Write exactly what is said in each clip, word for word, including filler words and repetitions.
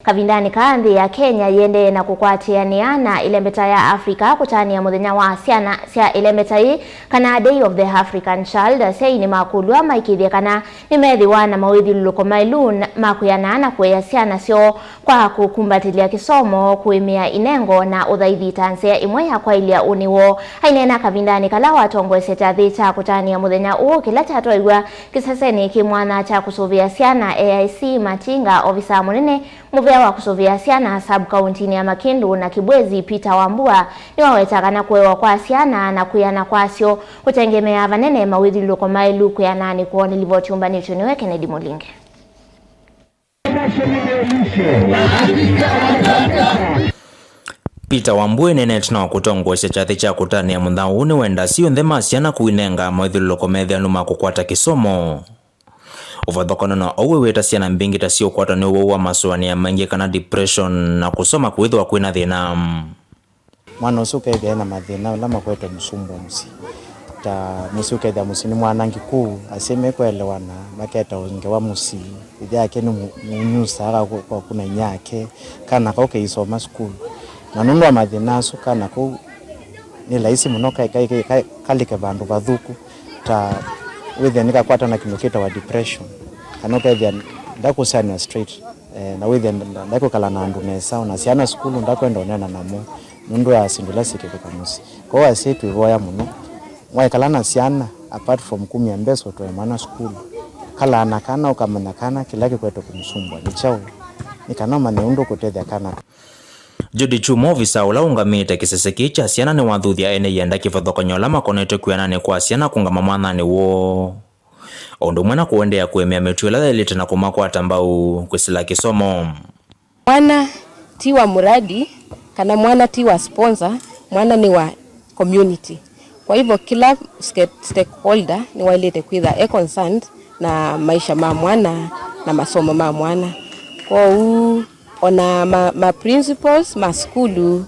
Kavindanĩ kaa, nthĩ ya Kenya yĩendee na kũkwatĩanĩa na ĩlembeta ya Africa kũtanĩa mũthenya wa syana sya ĩlembeta ĩĩ, kana Day of the African Child. Asyai nĩmakũlw'a maĩkĩĩthye kana nĩmethĩwa na mawĩthyũlũlũko maĩlu ma kwĩanaa na kũea syana syoo kwa kũkumbatĩlya kĩsomo, kũĩmĩa inengo, na ũthaithi ta nzĩa ĩmwe ya kwaĩlya ũnĩ woo. Aineena kavindanĩ kala watongoesya kyathĩ kya kũtanĩa mũthenya ũũ kĩla kyatwaiw'a kĩsesenĩ kĩ mwanya kya kũsũvĩa syana, A I C Matinga, ovisaa mũnene mũvea wa kũsũvĩa syana sub-kauntinĩ ya Makindu na Kibwezi, Peter Wambua, nĩwaweta kana kũewa kwa syana na kwĩana kwasyo kũtengemeaa vanene mawĩthyũlũlũko maĩlu kwĩananĩ kwoo. Nĩ livoti yũmbanĩtw'e nĩwe Kennedy Mũlinge. Peter Wambua nĩneenete na wa kũtongoesya kyathĩ kya kũtanĩa mũthenya ũũ nĩwenda asyai onthe ma syana kũinenga mawĩthyũlũlũko metheanu ma kũkwata kĩsomo. Ũvathũkany'o na ũu, eweta syana mbingĩ ta siũkwatwa nĩ ũwau wa masũanĩa maingĩ kana depression na kũsoma kwĩthĩwa kwĩna thĩna. Mwana ũsu ũkethĩa ena mathĩna ala makwete mũsumbwa mũsyĩ. Ta mũsyĩ ũkethĩa mũsyĩ nĩ mwanangĩku, asyai mekũelewana, maketawa ngewa mũsyĩ, ĩthe yake nĩ mũ-, mũnyusaa kwa, kwa kuna inyia yake, kana kau keisoma sukulu. Na nũndũ wa mathĩna asu, kana kau nĩ laisi mũno ka-, ka-, ka-, ka-, kalike vandũ vathũku, ta wĩthĩa nĩkakwata na kĩndũ kĩtawa depression, kana ũkethĩa ndakũsyanĩwa straight, eh, na wĩthĩa nda-, nda-, ndakwĩkala na andũ nesa, ona syana sukulu ndakwenda ũneena namo nũndũ wa syĩndũ ila syĩkĩkĩka mũsyĩ. Kwoou asyai twĩvoya mũno, waĩkala na syana, apart from kumya mbesa ũtwae mwana sukulu, kalaa na kana ũkamanya kana kĩla kĩkwete kũmũsumbwa nĩ kyaũ, nĩ kana ũmanye ũndũ ũkũtethya kana. Judy Chuma, ovisaa ũla ũũngamĩte kĩsese kĩĩ kya syana, nĩwathuthya ene ianda kĩvathũkany'o ala makonetwe kwĩananĩ kwa syana kũngama mwanyanĩ woo, o ũndũ ũmwe na kũendeea kũemea mĩtuo ĩla yaĩlĩte na kũmakwata mbau kwĩsĩla kĩsomo. Mwana ti wa muradi, kana mwana ti wa sponsor, mwana nĩ wa community. Kwa hivyo, kila ske-, stakeholder nĩwaĩlĩte kwĩtha e concerned na maisha ma mwana na masomo ma mwana. Kwoou, ona ma, ma principals ma sukulu,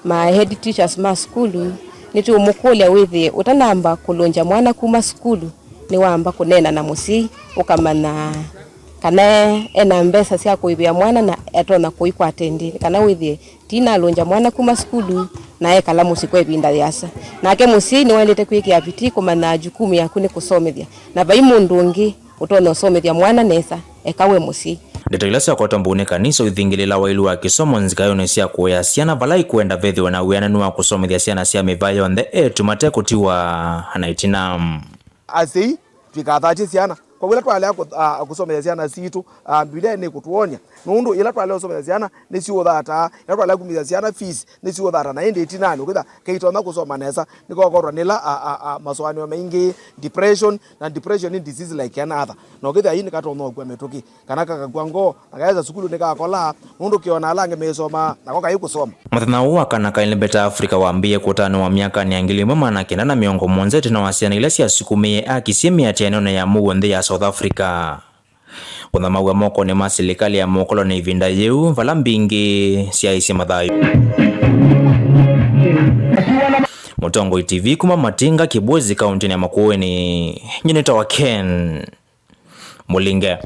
ma head teachers ma sukulu, nĩtũũmũkũlya wĩthĩe ũtanamba kũlũngya mwana kuma sukulu, nĩwamba kũneena na mũsyai, ũkamanya kana ena mbesa sya kũĩvĩa mwana na atonya kũikwata ĩndĩĩ, kana wĩthĩe tinalũngya mwana kuma sukulu na ekala mũsyĩ kwa ĩvinda yĩasa. Nake mũsyai nĩwaĩlĩte kwĩkĩa vitii kũmanya jukumu yaku nĩ kũsomethya, na vai mũndũ ũngĩ ũtonya ũsomethya mwana nesa eka we mũsyai. Ndeto ila syakwatwa mbau nĩ kanisa ũithingĩlĩla waĩlu wa kĩsomo nzikaĩonĩ sya kũea syana vala ikwenda vethĩwe na wĩananu wa kũsomethya syana sya mĩvĩa yonthe, eĩtu mate kũtiwa na ĩtina. Asyai, tũikathatye syana. Kwa ĩla twalea kũ-, a, kũsomethya syana sitũ, a, Mbivilia nĩkũtwony'a. Nũndũ ĩla twalea kũsomethya syana, nĩsiũthataa. Ĩla twalea kumĩthya syana fees, nĩsiũthataa. Na ĩndĩ ĩtinanĩ, ũkĩtha keitonya kũsoma nesa, nĩkokorwa nĩla, a, a, a, masũanĩo maingĩ, depression, na depression nĩ disease like any other. Na ũkĩthĩa ii nĩkatonya ũkua mĩtũkĩ, kana kakakw'a ngoo, na kaesa sukulu nĩkakola, nũndũ kĩona ala angĩ mesomaa, nako kaĩ kũsoma. Mũthenya ũũ wa kana ka ĩlembeta Africa wambĩĩe kũtanĩwa myakanĩ ya ngili ĩmwe maana kenda na mĩongo mũonza ĩtina wa syana ila syasukumĩie aki syĩ mĩatĩanĩonĩ ya mũuo nthĩ ya South Africa. Kũthamaw'a mokonĩ ma silikalĩ ya mũkoloni ĩvinda yĩu, vala mbingĩ syaisye mathayũ. Mũtongoi T V kuma Matinga, Kibwezi, kaũntĩnĩ ya Makueni, nyie nĩtawa Ken Mũlinge.